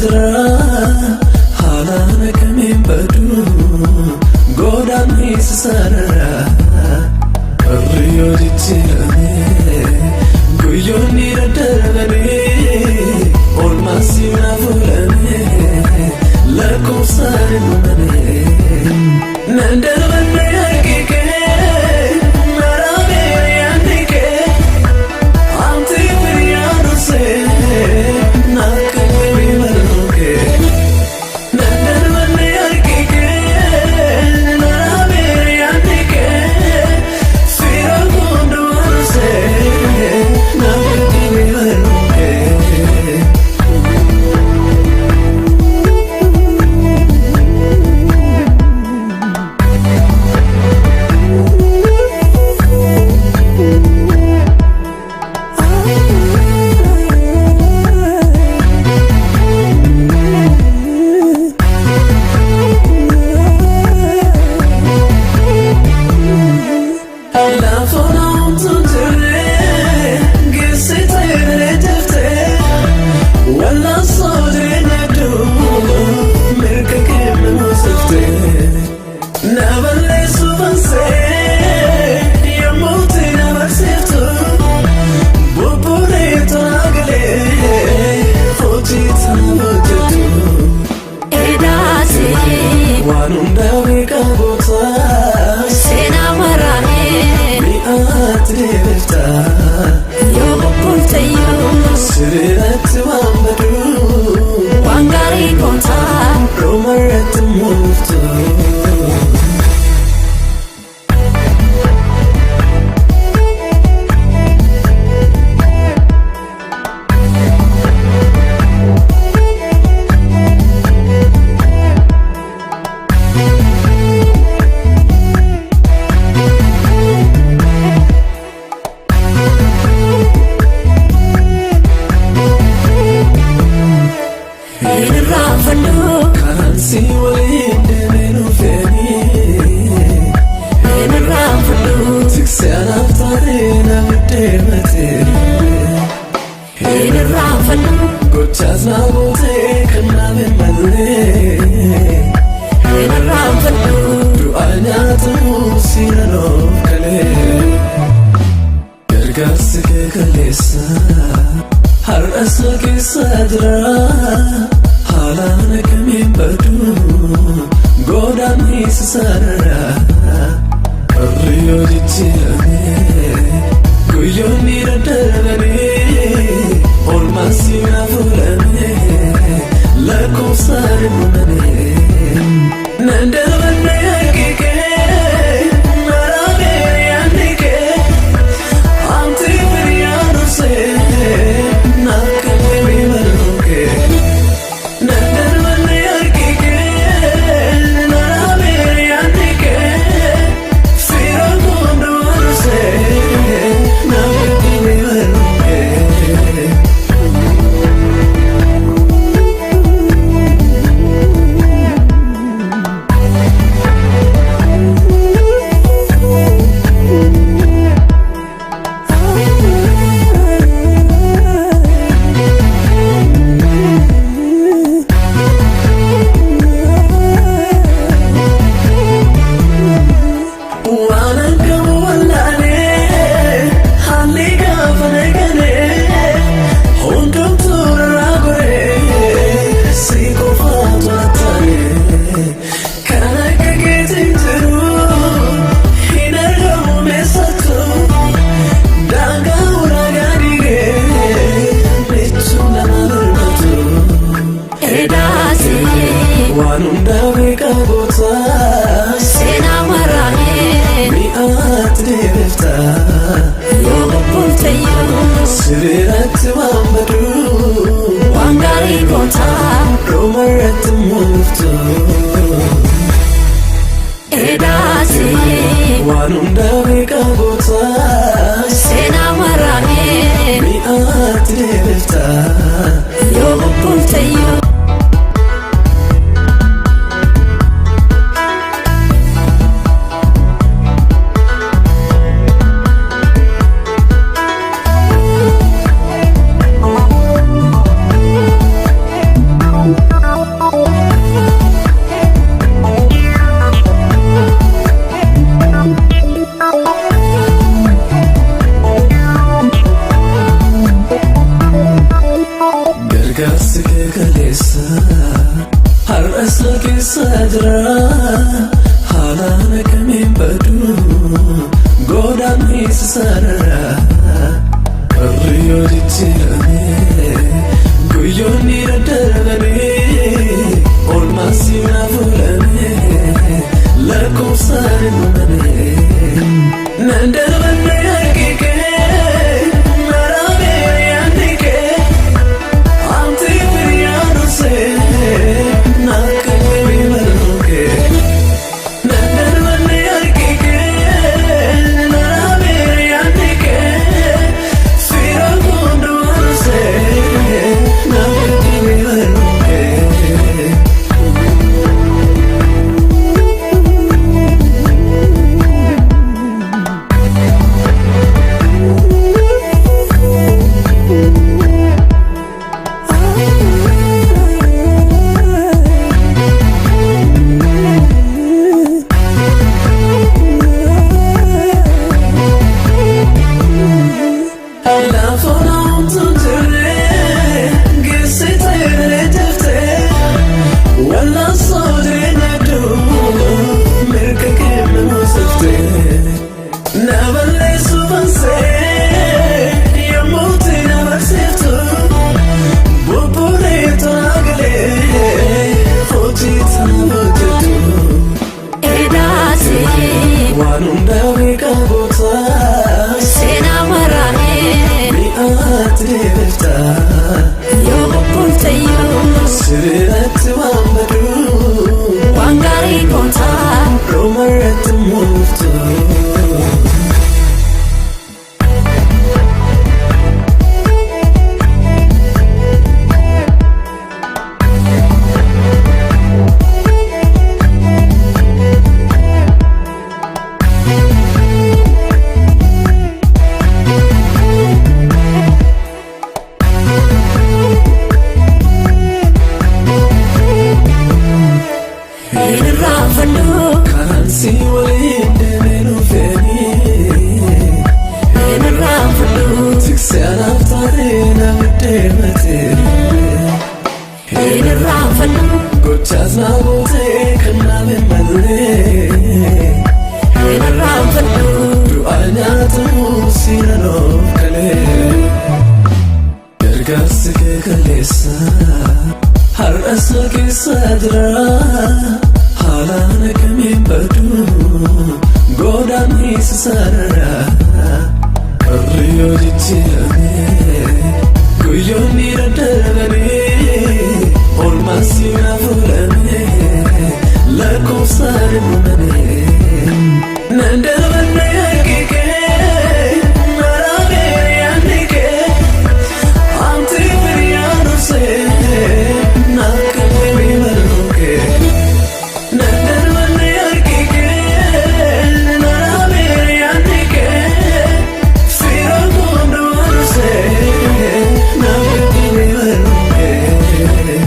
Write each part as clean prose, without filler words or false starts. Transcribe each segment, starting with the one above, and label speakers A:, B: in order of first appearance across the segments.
A: jira haalaan akkamiin badu godaannisa sanarra qarri yoo jijjiirame guyyoonni daddarbanii oolmaan siinaaf oolame lakkoofsaan hin uumame nan darbanne harki kee maraamee yaadni kee amti firiyaa dursee naaf qaqqabee barnoo kee nan darbanne harki kee maraamee yaadni kee fira hundumaa dursee naaf qaqqabee barnoo kee. Lafa naamtu jiree geessitee jeftee wal'aansoo jireenya duu mirga kennu siftee na balleessu bansee yommuu na barsiiftu bubbulee tolaa galee hojii sana hojjetu.
B: Edaate.
A: Waan hundaa beekaa goota.
B: Seenaa maraamee.
A: Mi'aatti deebifta.
B: Yoo bubbulteyyuu.
A: Sirriiratti waan baduu.
B: Waan gaarii goota.
A: Dhumarratti mooftu.
B: Hin irraanfadhu.
A: Karaan si waliin deemee dhufeenii.
B: Hin irraanfadhu.
A: Tiksee anaaf taatee na deematee.
B: Hin irraanfadhu.
A: Gochaas na gootee kan naaf hin mallee.
B: Hin irraanfadhu.
A: Du'a nyaatamuu siina noof kalee. Gargaarsi kee kaleessa har'as na keessa jira haalaan akkamiin badu godaannisa sanarra qarri yoo jijjiirame guyyoonni daddarbanii oolmaan siinaaf oolame lakkoofsaan hin uumame nan darbanne harki kee maraamee yaadni kee amti firiyaa dursee naaf qaqqabee barnoo kee nan darbanne harki kee maraamee yaadni kee fira hundumaa dursee naaf qaqqabee barnoo kee. Waan qabu wallaalee haalli gaafa nagalee hundumtuu irraa goree si qofaatu attaanee kan akka keetiin jiru hin argamu meessattu daangaa ulaagaa dhiigee michuun nama birmatu.
B: Edaate.
A: Waan hundaa beekaa goota.
B: Seenaa maraamee.
A: Mi'aatti deebifta.
B: Yoo bubbulteyyuu.
A: Sirriiratti waan baduu.
B: Waan gaarii goota.
A: Dhumarratti mooftu.
B: Edaate.
A: Waan hundaa beekaa goota.
B: Seenaa maraamee.
A: Mi'aatti deebifta.
B: Yoo bubbulteyyuu.
A: Godaannisa sarara barri yoo jijjiirame guyyoonni daddarbanii oolmaa siinaaf oolame lakkoofsaan hin uumame. Nan darbanne harki kee maraamee yaadni kee anti firiyaa dursee naaf qaqqabee barnoo kee. Nan darbanne harki kee maraamee yaadni kee fira hundumaa dursee naaf qaqqabee barnoo kee. Lafa naamtu jirre geessitee jeftee wal'aansoo jireenya hedduu mirga kennu seftee na balleessu bansee yommuu itti na barsiiftu bubbulee tolaa galee hojii sana hojjetu.
B: Edaati.
A: Waan hundaa beekaa goota
B: Seenaa maraa'ee
A: mi'aatti deebifta.
B: yoo bubbulteyyuu
A: Sirriiratti waan baduu
B: waan gaarii goota.
A: Dhumarratti murtu.
B: Hin irraanfadhu.
A: Karaan si waliin deemee dhufeenii
B: Hin irraanfadhu.
A: tiksee anaaf taatee na deematee
B: Hin irraanfadhu.
A: Gochaas na gootee kan naaf hin mallee
B: Hin irraanfadhu.
A: Du'a nyaatamuu siina noof kalee Gargaarsi kee kaleessa har'as na keessa jira haalaan akkamiin badu godaannisa sarara barri yoo jijjiirame guyyoonni daddarbanii oolmaa siinaaf oolame lakkoofsaan hin uumame. Nan darbanne harki kee maraamee yaadni kee anti firiyaa dursee naaf qaqqabee barnoo kee. Nan darbanne harki kee maraamee yaadni kee fira hundumaa dursee naaf qaqqabee barnoo kee.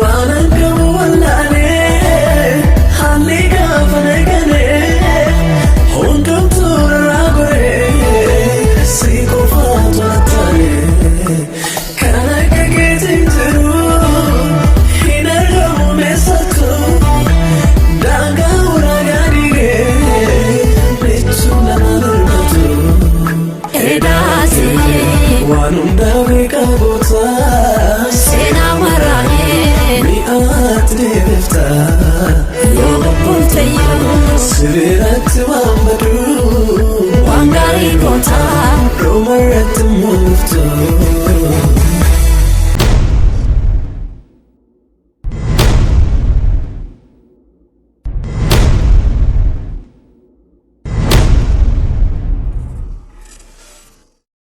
A: Waan akka wallaalee haalli gaafa nagalee hundumtuu irraa goree si qofaatu attaanee kan akka keetiin jiru hin argamu meessattu daangaa ulaagaa dhiigee michuun nama birmatu.
B: Edaati.
A: Waan hundaa beekaa goota
B: Seenaa maraa'ee
A: mi'aatti deebifta.
B: yoo bubbulteyyuu
A: Sirriiratti waan baduu
B: waan gaarii goota.
A: Dhumarratti murtu.